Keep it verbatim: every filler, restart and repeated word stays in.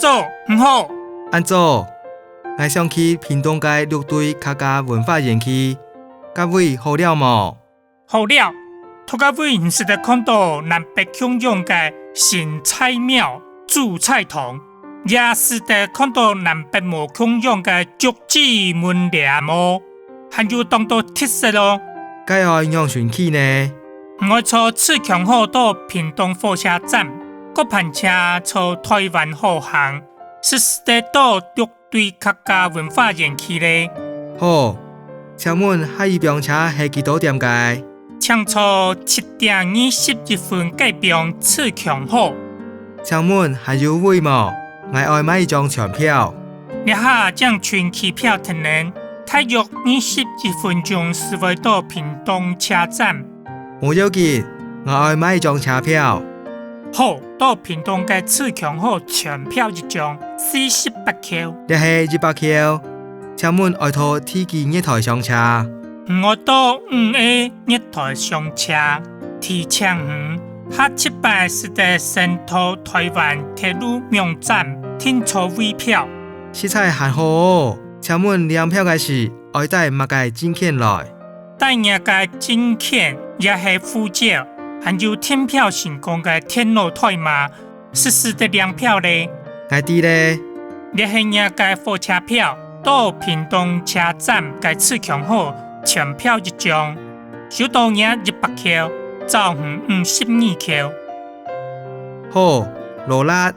早，你好。恁早，𠊎想去屏東个六堆客家文化園區，該位好尞無？好尞，到該位你使得看著南北共樣个神在廟、祖在堂，也使得看著南北無共樣个竹子門簾哦。 還有當多特色哦。該愛仰般去呢？愛坐自強號到屏東火車站，過盤車坐台灣好行，就使得到六堆客家文化園區咧。好，請問下一枋車係幾多點个？請坐七點二十一分該枋自強號。請問還有位無？ 𠊎愛買一張全票。這下正伸徛票忒等，大約二十一分鐘就會到屏東車站。無要緊，𠊎愛買一張車票。好，到屏東个自強號全票一張，四十八箍。這係一百箍。請問愛到第幾月台上車？ 毋愛到五A月台上車，提醒你，下一擺使得先到台灣鐵路網站訂座位票。實在還好哦，請問領票个時愛帶麼个證件來？帶若个證件，也係護照，還有訂票成功个電腦代碼， 就使得領票咧。𠊎知咧。這係若个火車票，到屏東車站个自強號全票一張，收到若一百箍，找你五十二箍。好，勞力，